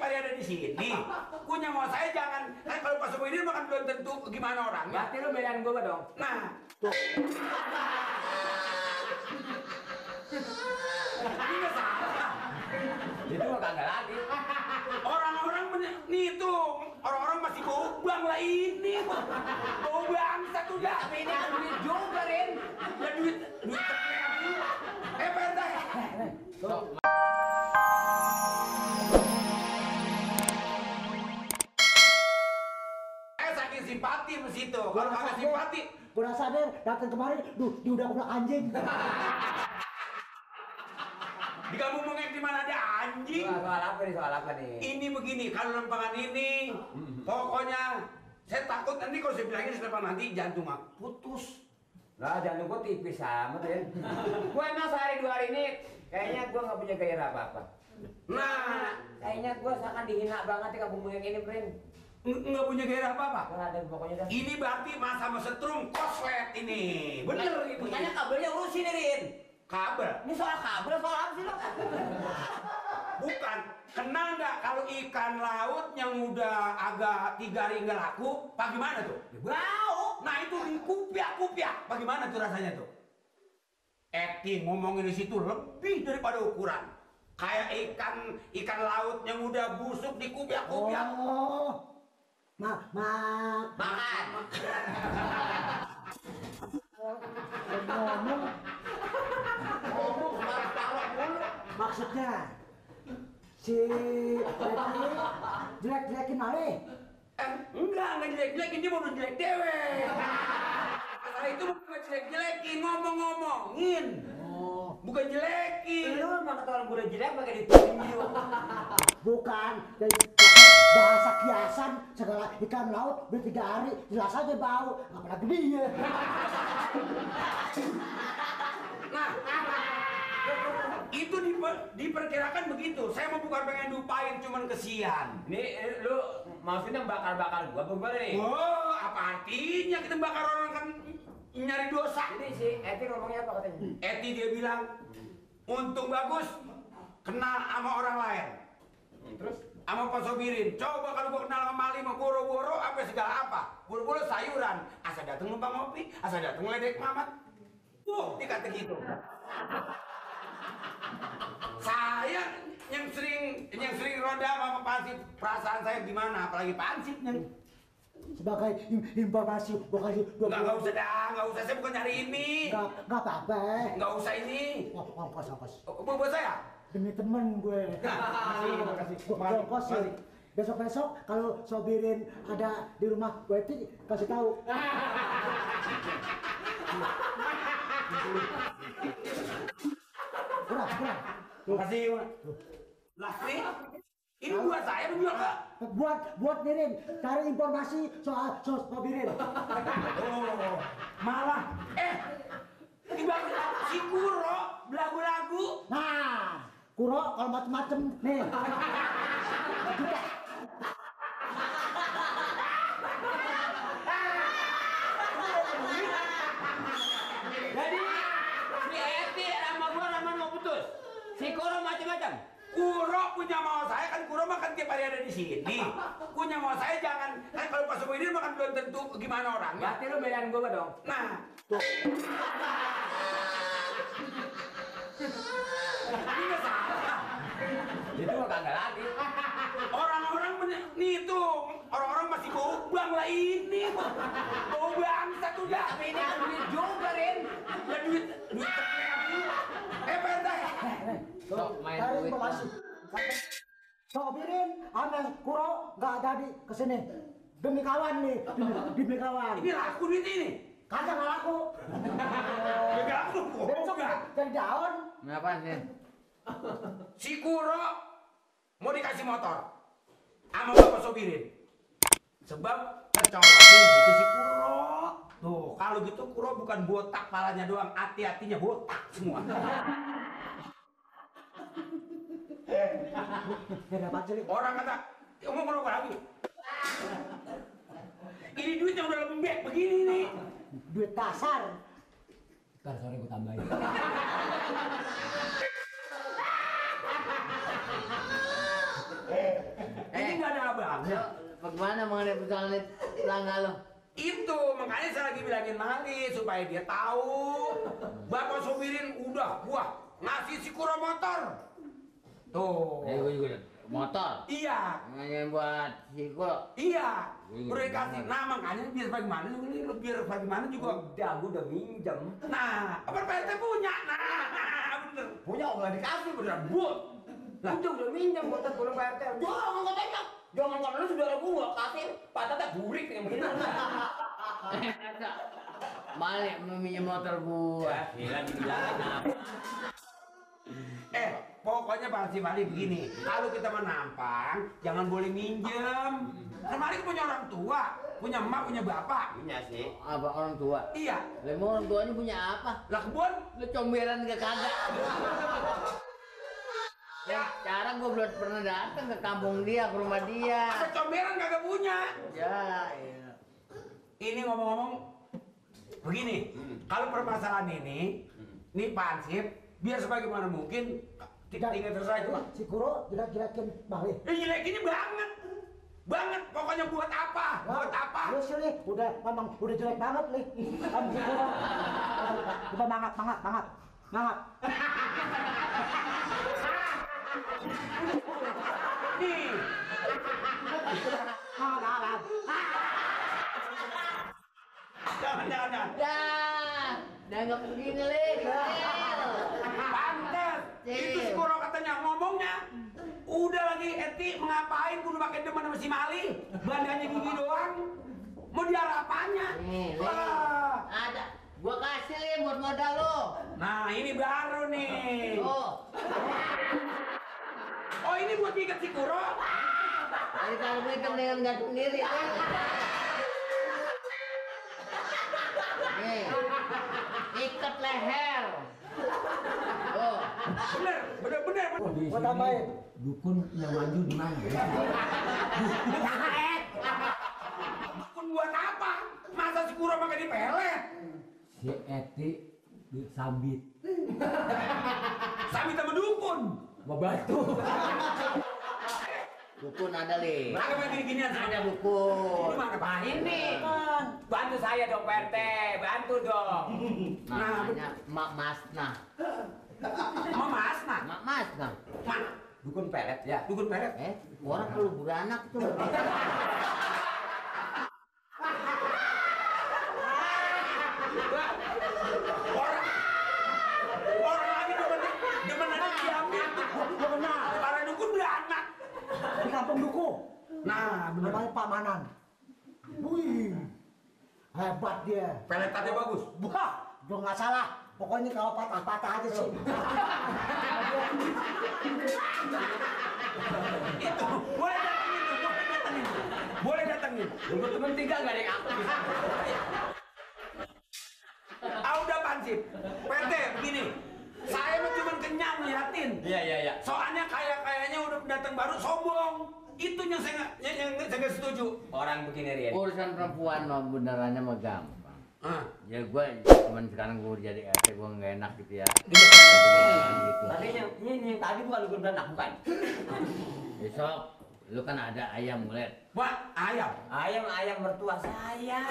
hari ada di sini. Punya mau saya jangan. Kan kalau Pak Soebidi makan belum tentu gimana orangnya. Berarti lu belain gua dong. Nah, tuh. Ini nggak salah. Itu mah kagak lagi. Orang-orang nih tuh, orang-orang masih bau bang lah ini. Bau bangsa tuh dah. Tapi ini kan duit juga, Rin. Ya duit temen. Pak RT. Tuh. Saking simpati sama situ. Kalau kagak simpati, Gua sadar datang kemarin, dia udah bilang anjing. ngomongin di mana ada anjing. Soal apa nih? Ini begini, kalau lempangan ini, pokoknya saya takut nanti kalau saya bilangin selepas nanti jantung aku putus. Lah jantung gua tipis amat, Rin. Gua emang sehari 2 hari ini kayaknya gua nggak punya gairah apa-apa. Nah, Kayaknya gua seakan dihina banget di kampung yang ini, Rin. nggak punya gairah apa-apa. Gak ada pokoknya dah. Ini berarti masa setrum koslet ini. Bener ini. Makanya kabelnya urusin nih, Rin. Kabel. Ini soal kabel, soal apa sih lo? Bukan. Kenal nggak kalau ikan laut yang udah agak 3 hari nggak laku, bagaimana tuh? Bau. Nah itu kupiak. Bagaimana tuh rasanya tuh? Acting ngomongin di situ lebih daripada ukuran. Kayak ikan laut yang udah busuk di kupiak-kupiak. Oh, makan. Ngomong, maksudnya si Betty jelek-jelekin Ale. Enggak jelek-jelekin, dia mau jelek dewe. Masalah itu bukan jelek-jelekin, ngomong-ngomongin. Oh, Bukan jelekin. Lu emang kata orang gue udah jelek pakai ditunjuk. bukan. Dari bahasa kiasan segala ikan laut udah 3 hari jelas aja bau, apalagi dia. Nah, itu diperkirakan begitu. Saya mau bukan pengen lupain, cuman kesian. Nih lu maksudnya bakar gua apa nih? Oh, apa artinya kita bakar orang kan nyari dosa? Jadi si Eti ngomongnya apa katanya? Eti dia bilang, untung bagus kenal sama orang lain. Terus? Sama Pak Sobirin, coba kalau gua kenal sama Mali, sama Boro-Boro, apa segala apa. Boro-boro sayuran, asal dateng numpang ngopi, asal dateng ledek mamat. Dia kata gitu. Saya yang sering roda sama Pansip, perasaan saya gimana, apalagi Pansipnya. Sebagai informasi gua kasih 20. Nggak usah dah, nggak usah, saya bukan nyari ini. Nggak apa-apa. Nggak usah ini. Ongkos. Buat saya? Demi temen gue. Makasih. Gue ongkos sih. Besok-besok kalau Sobirin ada di rumah gue itu kasih tahu. Kurang. Makasih. Lah, ini buat saya juga nggak? Buat Nirin, cari informasi soal Sobirin. Oh, malah, tiba si Kuro belagu-lagu. Nah, Kuro kalau macem-macem nih. Juga. Jadi si Eti sama gua Rahman mau putus. Si Koro macam-macam. Kuro punya mau saya kan Kuro makan tiap hari ada di sini. Punya mau saya jangan. Kan kalau Pak Soebidi makan belum tentu gimana orangnya. Berarti lu belain gua dong. Nah, tuh. Ini nggak salah. Itu mah kagak lagi. Orang-orang nih tuh, orang-orang masih bau bang lah ini. Bau bangsa tuh dah. Tapi ini kan duit juga, Rin. Ya duit temen. Pak RT. Tuh, main Cari duit. informasi. Sobirin sama Kuro nggak jadi kesini. Demi kawan nih, demi kawan. Ini laku duit ini. Kagak nggak laku. Gak laku. Besok jadi daun. Ngapain sih? Si Kuro mau dikasih motor sama Bapak Sobirin. Sebab kecolokin gitu si Kuro. Tuh, kalau gitu Kuro bukan botak palanya doang, hati-hatinya botak semua. Orang kata, mau ngerokok lagi. Ini duit yang udah lembek begini nih. Duit kasar. Ntar sore gua tambahin. Ya. Bagaimana mengenai persoalan pelanggan lo? Itu makanya saya lagi bilangin Mali supaya dia tahu. Bapak sopirin udah gua ngasih si Kuro motor. Tuh. Gue juga motor. Iya. Yang buat si Kuro. Iya. Udah dikasih. Nah makanya biar bagaimana juga biar bagaimana juga. Udah, gua udah minjem. Nah, apa Pak RT punya? Nah, bener. Punya nggak dikasih beneran, Bu. Lah, udah minjem motor gua Pak RT. Jangan katanya. Jangan kalau lu saudara gua kasih patah tak burik yang begitu. Balik meminjam motor gua. Gila dibilangin apa? Pokoknya Pak Haji Mali begini, kalau kita menampang, jangan boleh minjem. Kan Mali punya orang tua, punya emak, punya bapak. Punya sih. Apa orang tua? Iya. Lemong orang tuanya punya apa? Lah kebun? Lu comberan gak kagak? Ya, sekarang gua belum pernah datang ke kampung dia, ke rumah dia. Ada comberan kagak punya. Ya, iya. Ini ngomong-ngomong begini, kalau permasalahan ini Pak Hansip, biar sebagaimana mungkin tinggal terus aja. Si Kuro jelek-jelekin balik. Jelekinnya banget. Pokoknya buat apa? Buat apa? Lu sih nih, memang udah jelek banget nih. Kan si Kuro. Coba banget. Nih. Banget. Jangan. Ya, dianggap begini, Lik. Pantes. Itu si Kuro katanya ngomongnya. Udah lagi Eti ngapain kudu pakai demen sama si Mali? Bandanya gigi doang. Mau diarah apanya? Nih, Lik. Wah. Ada. Gua kasih, Lik, buat modal lo. Nah, ini baru nih. Oh, Oh, ini buat ngikat si Kuro. dari kalau belikan dengan gantung diri. Nih, ikat leher. Oh, Bener. Gua tambahin. Dukun yang maju di mana? Dukun buat apa? Masa si Kuro pakai dipelet? Si Eti disambit. Sami sama dukun. Mau bantu. dukun ada, Lik. Kagak pakai ginian Ada saja. dukun. Ini mana Pak? Ini. Bantu saya dong Pak RT. Bantu dong. Namanya Mak Masna. Mas, nah. Mak Masna. Mana? Dukun pelet ya. Dukun pelet. Orang perlu beranak tuh. Orang lagi demen ada diambil. Gua kenal. Para dukun beranak. Di kampung Duku. Nah, bener. Namanya Pak Manan. Wih. Hebat dia. Peletannya bagus. Wah, gua nggak salah. Pokoknya kalau patah-patah aja sih. Itu boleh datangin. Temen tiga nggak ada yang aku. Udah Pansip. PT begini. Saya mah cuma kenyang liatin. Iya. Soalnya kayaknya udah datang baru sombong. Itu yang saya nggak setuju. Orang begini Rian. Urusan perempuan mah benerannya mah gampang. Ya gue cuman sekarang gue jadi RT gue nggak enak gitu ya. Gitu. Tadi yang tadi bukan dukun beranak bukan? Besok lu kan ada ayam mulet. Wah, ayam. Ayam mertua saya.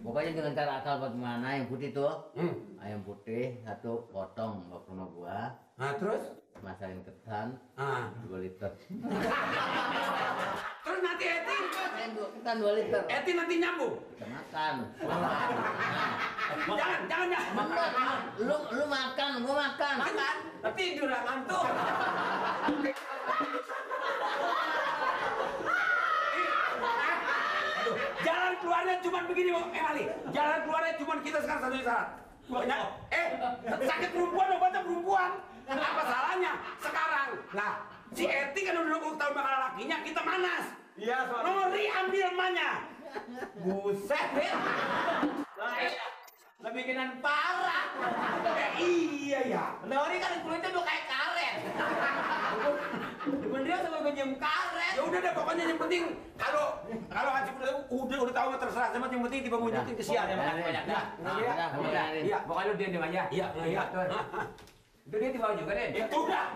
Pokoknya dengan cara akal bagaimana yang putih tuh. Hmm. Ayam putih satu potong bawa ke rumah gua. Nah, terus? Masakin ketan 2 liter. Terus nanti Eti? Ketan 2 liter. Eti nanti nyambung. Kita makan. Jangan. Makan. Lu makan, gua makan. Makan. Tidur lah ngantuk. Jalan keluarnya cuma begini, Ali. Jalan keluarnya cuma kita sekarang satu syarat. Banyak. Sakit perempuan obatnya perempuan. Apa salahnya sekarang? Nah, si Eti kan udah 20 tahun bakal lakinya, kita manas. Iya, soalnya. Nori ambil emaknya. Buset, lebih bikinan parah. Iya ya. Nori kan kulitnya udah kayak karet. Dukun dia sampai pinjem karet. Ya udah deh, pokoknya yang penting kalau Haji udah tahu mah terserah, yang penting tiba ngunjukin kesian ya. Iya, pokoknya lu diam aja. Iya. Itu dia tiba juga, Den. Itu udah.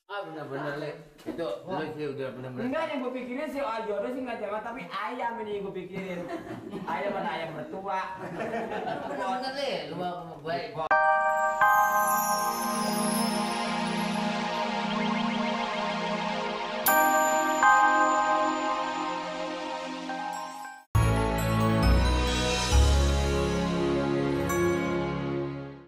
Ah bener-bener Le. Itu lu sih udah bener-bener. Enggak, yang gue pikirin sih jodoh sih nggak jangan, tapi ayam ini yang gue pikirin. Ayam ada ayam mertua. Bener-bener Le, lu mau gue